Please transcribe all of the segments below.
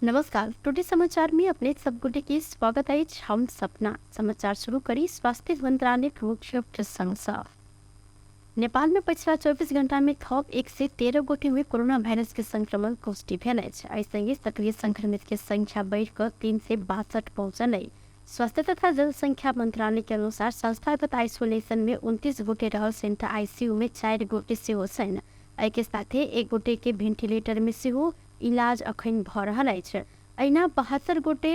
नमस्कार, टुडे समाचार में अपने सब गोटे के स्वागत अछि। हम सपना समाचार शुरू करी स्वास्थ्य मंत्रालय मुख्य प्रसंग। नेपाल में पछिला 24 घंटा में थप 113 गोटे में कोरोना वायरस के संक्रमण पुष्टि भेल अछि। एहि संगे सक्रिय संक्रमित के संख्या बढ़ि कऽ 362 पहुँचल अछि। स्वास्थ्य तथा जनसंख्या मंत्रालय के अनुसार संस्थागत आइसोलेशन में 29 गोटे रहल छनि तऽ आईसीयू में 4 गोटे सेहो छनि। एहिके साथे 1 गोटे के वेंटिलेटर में सेहो इलाज अखन भऽ रहल अछि। एहिना 72 गोटे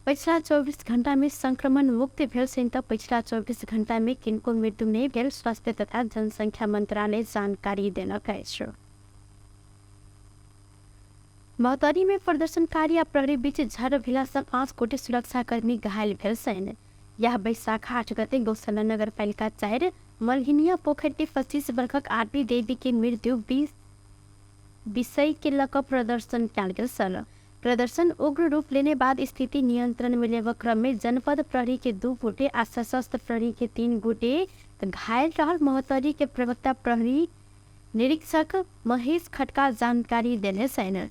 पछिला 24 घंटा में संक्रमण मुक्त भेल छनि तऽ पछिला 24 घंटा में किनको मृत्यु नहि भेल स्वास्थ्य तथा जनसंख्या मंत्रालय जानकारी देलक अछि। महोत्तरी में प्रदर्शनकारी आ प्रहरी बीच झड़प भेला सँ 5 गोटे सुरक्षाकर्मी घायल भेल छनि। यह बैशाख 8 गते गौशाला नगरपालिका 4 मलहिनिया पोखरि के 25 वर्षक आरती देवी के मृत्यु 20 विषय के लऽ कऽ प्रदर्शन कयल गेल छल। प्रदर्शन उग्र रूप लेने बाद स्थिति नियंत्रण में लेबऽ क्रम में जनपद प्रहरी के 2 गोटे आ सशस्त्र प्रहरी के 3 गोटे घायल रहल महोत्तरी के प्रवक्ता प्रहरी निरीक्षक महेश खड्का जानकारी देने छनि।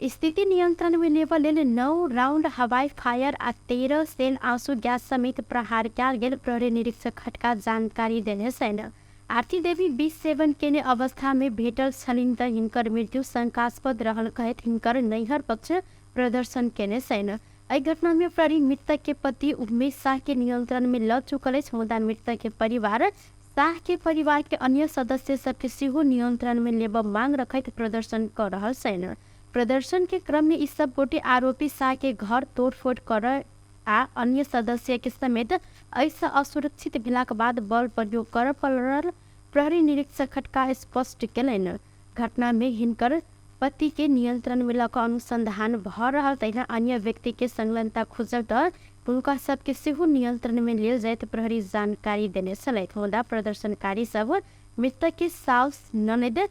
स्थिति नियंत्रण में लेबऽ लेल 9 राउंड हवाई फायर आ 13 सेल आंसू गैस समेत प्रहार कयल गेल प्रहरी निरीक्षक खड्का जानकारी देने छनि। आरती देवी विष सेवन केने अवस्था में भेटल छलनि तऽ हिनकर मृत्यु शंकास्पद रहल कहैत हिनकर नैहर पक्ष प्रदर्शन केने छनि। एहि घटना में प्रहरी मृतक के पति उमेश शाह के नियंत्रण में लऽ चुकल अछि, मुदा मृतक के परिवार शाह के परिवार के अन्य सदस्य सबके सेहो नियंत्रण में लेबऽ मांग रखैत प्रदर्शन कऽ रहल छनि। प्रदर्शन के क्रम में ई सब गोटे आरोपी शाह के घर तोड़फोड़ करय आ अन्य सदस्य के समेत एहिसँ असुरक्षित भेलाक बाद बल प्रयोग करय पड़ल प्रहरी निरीक्षक खड्का स्पष्ट केलनि। घटना में हिनकर पति के नियंत्रण में लऽ कऽ अनुसंधान भऽ रहल तहिना अन्य व्यक्ति के संलग्नता खुजल तऽ हुनका सबके सेहो नियंत्रण में लेल जाइत प्रहरी जानकारी देने छलथि। मुदा प्रदर्शनकारी सब मृतक के साउस ननद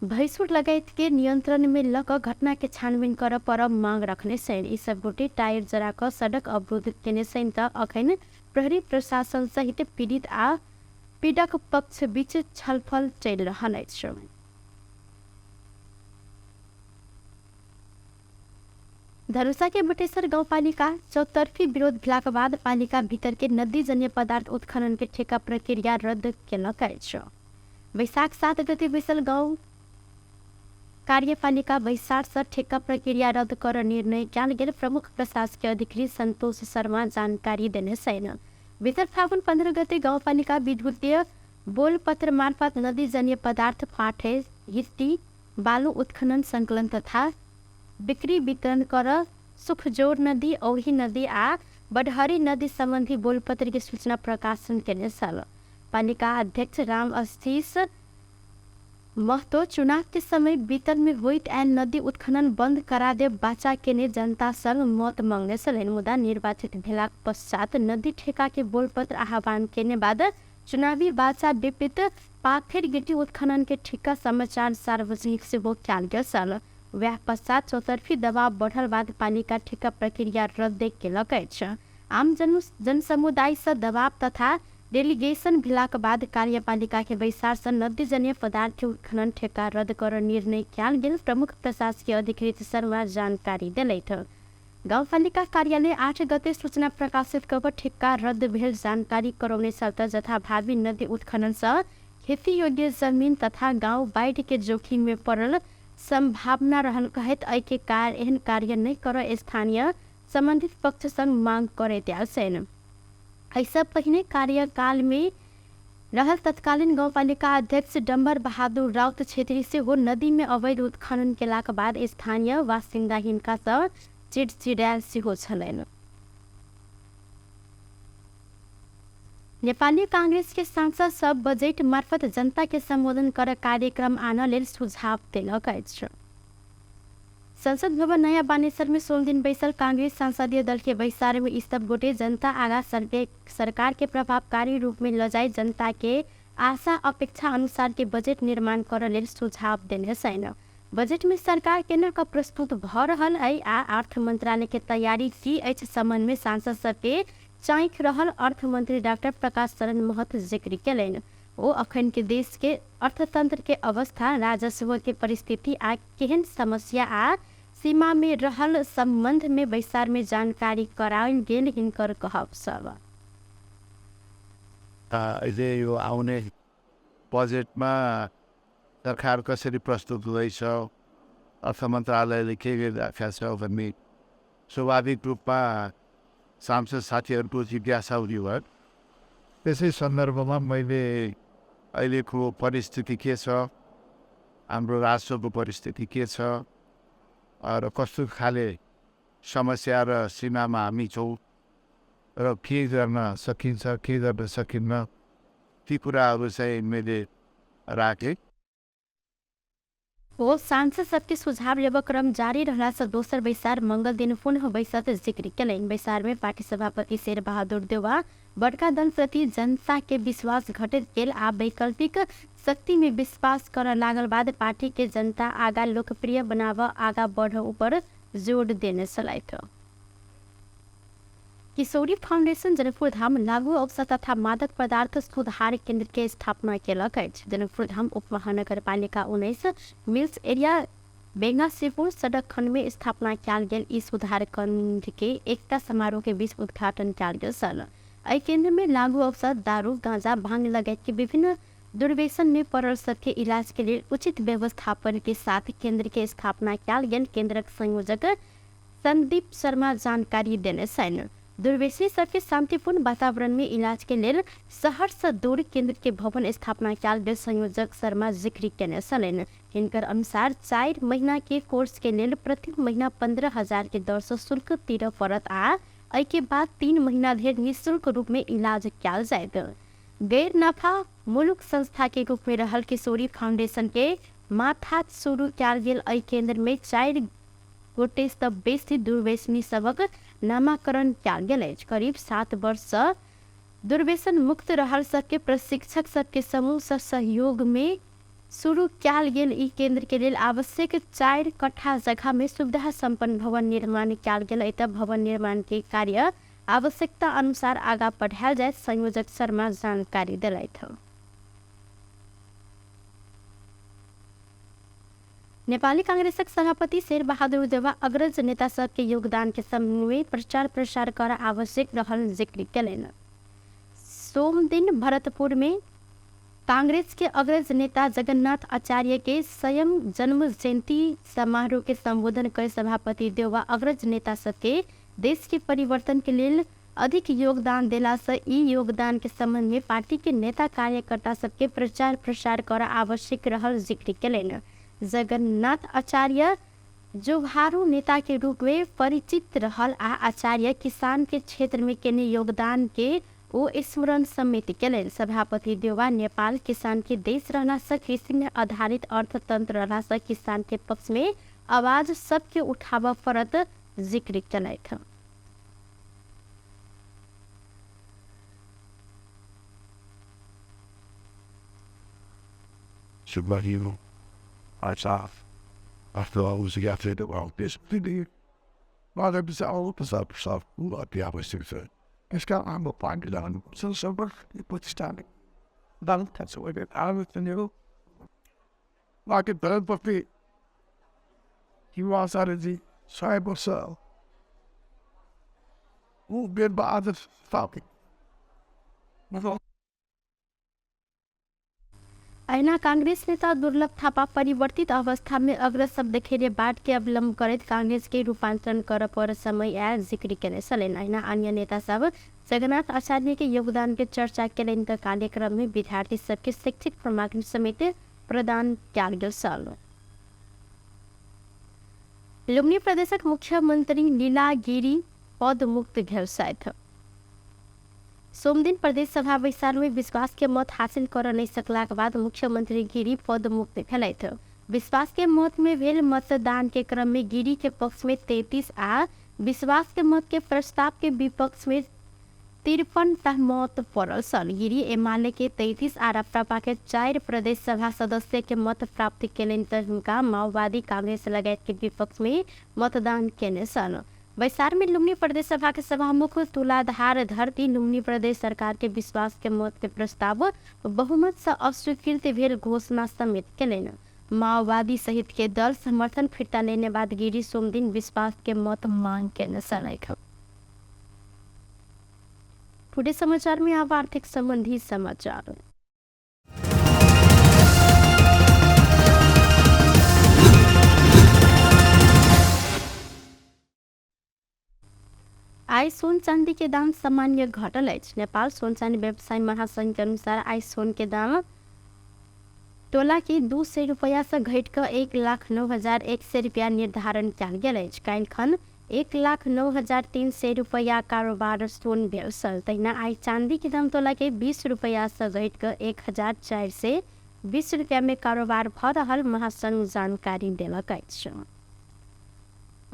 भैंसुर लगायत के नियंत्रण में लऽ कऽ घटना के छानबीन करऽ पड़ब मांग रखने छनि। ई सब गोटे टायर जरा कऽ सड़क अवरुद्ध केने छनि तऽ अखन प्रहरी प्रशासन सहित पीड़ित आ पीड़क पक्ष बीच छलफल चलि रहल अछि। धनुषा के बटेश्वर गाउँपालिका चौतर्फी विरोध भेलाक बाद पालिका भीतर के नदी जन्य पदार्थ उत्खनन के ठेका प्रक्रिया रद्द केलक अछि। वैशाख 7 गते बैसल गाउँ कार्यपालिका बैसार सँ ठेक्का प्रक्रिया रद्द कर निर्णय कयल गेल प्रमुख प्रशासकीय अधिकृत संतोष शर्मा जानकारी देने छनि। विगत फागुन 15 गते गाउँपालिका विद्युतीय बोलपत्र मार्फत नदी जन्य पदार्थ पाठे गिट्टी बालु उत्खनन संकलन तथा बिक्री वितरण कर सुखजोर नदी औही नदी आ बडहरी नदी सम्बन्धी बोलपत्र के सूचना प्रकाशन केने छल। पालिका अध्यक्ष राम आशीष महतो चुनाव के समय बीतल में होइत आयल नदी उत्खनन बंद करा देब बाचा केने जनता संग मत मंगने छलनि। मुदा निर्वाचित भेलाक पश्चात नदी ठेका के बोलपत्र आह्वान केने बाद चुनावी बाचा विपरीत पाथर गिट्टी उत्खनन के ठेका समाचार सार्वजनिक सेहो कयल गेल छल। वएह पश्चात चौतर्फी दबाव बढ़ल बाद पालिका ठेका प्रक्रिया रद्द केलक अछि। आम जनसमुदाय सँ दबाव तथा डेलीगेशन भेलाक बाद कार्यपालिका के बैसार सँ नदीजन्य पदार्थ उत्खनन ठेका रद्द कर निर्णय कयल गेल प्रमुख प्रशासकीय अधिकृत शर्मा जानकारी देलथि। गाउँपालिका कार्यालय 8 गते सूचना प्रकाशित कऽ ठेक्का रद्द भेल जानकारी करौने छल तऽ जथाभावी नदी उत्खनन सँ खेती योग्य जमीन तथा गाउँ बाढ़ि के जोखिम में पड़ल संभावना रहल कहैत एहि के एहन कार्य नहि करऽ स्थानीय सम्बन्धित पक्ष संग मांग करैत आयल छनि। एहिसँ पहिने कार्यकाल में रहल तत्कालीन गाउँपालिका अध्यक्ष डम्बर बहादुर राउत छेत्री सेहो नदी में अवैध उत्खनन केलाक बाद स्थानीय बासिन्दा हिनका सँ चिड़चिड़ायल सेहो छलनि। नेपाली कांग्रेस के सांसद सब बजेट मार्फत जनता के सम्बोधन कर कार्यक्रम आनऽ लेल सुझाव देलक अछि। संसद भवन नयाँ बानेश्वर में सोमदिन बैसल कांग्रेस संसदीय दल के बैसार में ई सब गोटे जनता आगा सरकार के प्रभावकारी रूप में ल जाय जनता के आशा अपेक्षा अनुसार के बजेट निर्माण करऽ लेल सुझाव देने छनि। बजेट में सरकार केना कऽ प्रस्तुत भऽ रहल अइ आ अर्थ मंत्रालय के तैयारी की अछि संबंध में सांसद सबके चाँखि रहल अर्थमंत्री डाक्टर प्रकाश शरण महत जिक्र केलनि। ओ अखन के देश के अर्थतंत्र के अवस्था, राजस्व के परिस्थिति आ केहन समस्या आ सीमा में रहल संबंध में बैसार में जानकारी कराओल गेल हिनकर कहब सब। अहिले यो आउने बजेटमा सरकार कसरी प्रस्तुत हुँदैछ, अर्थ मन्त्रालयले के गरिराखेको छ भन्ने स्वाभाविक रूपमा सांसद साथीहरूको जिज्ञासा हुने भयो। त्यसै सन्दर्भमा मैले अहिलेको परिस्थिति के छ, हाम्रो राजस्वको परिस्थिति के छ र कस्तो खाले समस्या र सीमामा हामी छौँ र के गर्न सकिन्छ के गर्न सकिन्न, ती कुराहरू चाहिँ मैले राखेँ। ओ सांसद सबके सुझाव लेब क्रम जारी रहला से दोसर बैसार मंगल दिन पुनः बैसत जिक्र केलनि। बैसार में पार्टी सभापति शेर बहादुर देउवा बड़का दल प्रति जनता के विश्वास घटैत गेल आ वैकल्पिक शक्ति में विश्वास कर लागल बाद पार्टी के जनता आगा लोकप्रिय बनाव आगा बढ़ ऊपर जोड़ देने छलथि। किशोरी फाउंडेशन जनकपुर धाम लागू औषध तथा मादक पदार्थ सुधार केंद्र के स्थापना केलक अछि। जनकपुर धाम उप महानगरपालिका 19 मिल्स एरिया बेंगासीपुर सड़क खंड में स्थापना कयल गेल ई सुधार केंद्र के एकता समारोह के बीच उद्घाटन कयल गेल छल। एहि केंद्र में लागू औषध, दारू, गांजा, भांग लगायत के विभिन्न दुर्व्यसन में पड़ल सबके इलाज के लिए उचित व्यवस्थापन के साथ केंद्र के स्थापना कयल गेल केंद्रक संयोजक संदीप शर्मा जानकारी देने छनि। दुर्व्यसनी सबके शांतिपूर्ण वातावरण में इलाज के लेल शहर से दूर केंद्र के भवन स्थापना कयल गेल संयोजक शर्मा जिक्र केने छलनि। हिनकर अनुसार 4 महीना के कोर्स के लेल प्रति महीना 15,000 के दर से शुल्क तीर पड़त आ एहि के बाद 3 महीना धरि निःशुल्क रूप में इलाज कयल जायत। गैर नफा मुल्क संस्था के रूप में रहल किशोरी फाउंडेशन के माथा शुरू कयल गेल एहि केंद्र में 4 गोटे सँ बेसी दुर्व्यसनी सबक नामाकरण कयल गेल अछि। करीब 7 वर्ष सँ दुर्व्यसन मुक्त रहल सबके प्रशिक्षक सबके समूह सँ सहयोग में शुरू कयल गेल ई केंद्र के लेल आवश्यक 4 कट्ठा जगह में सुविधा संपन्न भवन निर्माण कयल गेल। एतय भवन निर्माण के कार्य आवश्यकता अनुसार आगा बढ़ायल जायत संयोजक शर्मा जानकारी देलथि। नेपाली कांग्रेसक सभापति शेर बहादुर देउवा अग्रज नेता सबके योगदान के समन्वय प्रचार प्रसार कर आवश्यक रहल जिक्र केलनि। सोमदिन भरतपुर में कांग्रेस के अग्रज नेता जगन्नाथ आचार्य के स्वयं जन्म जयंती समारोह के संबोधन कर सभापति देउवा अग्रज नेता सबके देश के परिवर्तन के लेल अधिक योगदान देला से ई योगदान के संबंध में पार्टी के नेता कार्यकर्ता सबके प्रचार प्रसार कर आवश्यक रहल जिक्र केलनि। जगन्नाथ आचार्य जुभारू नेता के रूप में परिचित रहल आ आचार्य किसान के क्षेत्र में केने योगदान के ओ स्मरण समेत केलनि। सभापति देउवा नेपाल किसान के देश रहला से कृषि आधारित अर्थतंत्र रहला से किसान के पक्ष में आवाज सबके उठाबऽ पड़त जिक्र केलथि। अहिना कांग्रेस नेता दुर्लभ थापा परिवर्तित अवस्था में अग्रज सब देखेले बाट के अवलंब करैत कांग्रेस के रूपांतरण कर पर समय आयल जिक्र केने छलनि। अहिना अन्य नेता सब जगन्नाथ आचार्य के योगदान के चर्चा केलनि त कार्यक्रम में विद्यार्थी सबके शैक्षिक सामग्री समेत प्रदान कयल गेल छल। लुम्बिनी प्रदेशक मुख्यमंत्री लीला गिरी पद मुक्त भेल छथि। सोमदिन प्रदेश सभा बैसार में विश्वास के मत हासिल कर नहीं सकलाक बाद मुख्यमंत्री गिरी पद मुक्त भेलथि। विश्वास के मत में भेल मतदान के क्रम में गिरी के पक्ष में 33 आ विश्वास के मत के प्रस्ताव के विपक्ष में 53 मत पड़ल छल। गिरी एमाले के 33 आ राप्रपा के 4 प्रदेश सभा सदस्य के मत प्राप्त केलनि त हुनका माओवादी कांग्रेस लगायत के विपक्ष में मतदान केने छल। बैसार में लुम्बिनी प्रदेश सभा के सभामुख तुलाधार धरती लुम्बिनी प्रदेश सरकार के विश्वास के मत के प्रस्ताव बहुमत से अस्वीकृत भेल घोषणा समेत केलनि। माओवादी सहित के दल समर्थन फिर्ता लेने बाद गिरी सोमदिन विश्वास के मत मांग केने छलैक। टुडे समाचार में आब आर्थिक संबंधी समाचार। आइ सोन चांदी के दाम सामान्य घटल अछि। नेपाल सोन चांदी व्यवसाय महासंघ के अनुसार आइ सोन के दाम टोला के 200 रुपैआ से घटि कऽ 1,09,100 रुपया निर्धारण कयल गेल अछि। काल्हि खन 1,09,300 रुपैआ कारोबार सोन भेल छल। तहिना आइ चांदी के दाम तोला के 20 रुपैआ से घटि कऽ 1,420 रुपया में कारोबार भऽ रहल महासंघ जानकारी देलक अछि।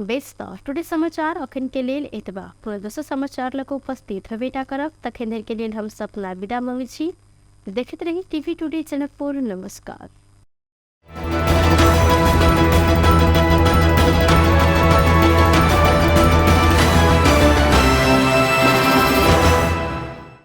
बेस तऽ टुडे समाचार अखन के लेल एतबा। पुनः दोसर समाचार लऽ कऽ उपस्थित होबेटा करब, तखन धरि के लेल हम सपना विदा मंगै छी। देखैत रही टीवी टुडे जनकपुर। नमस्कार।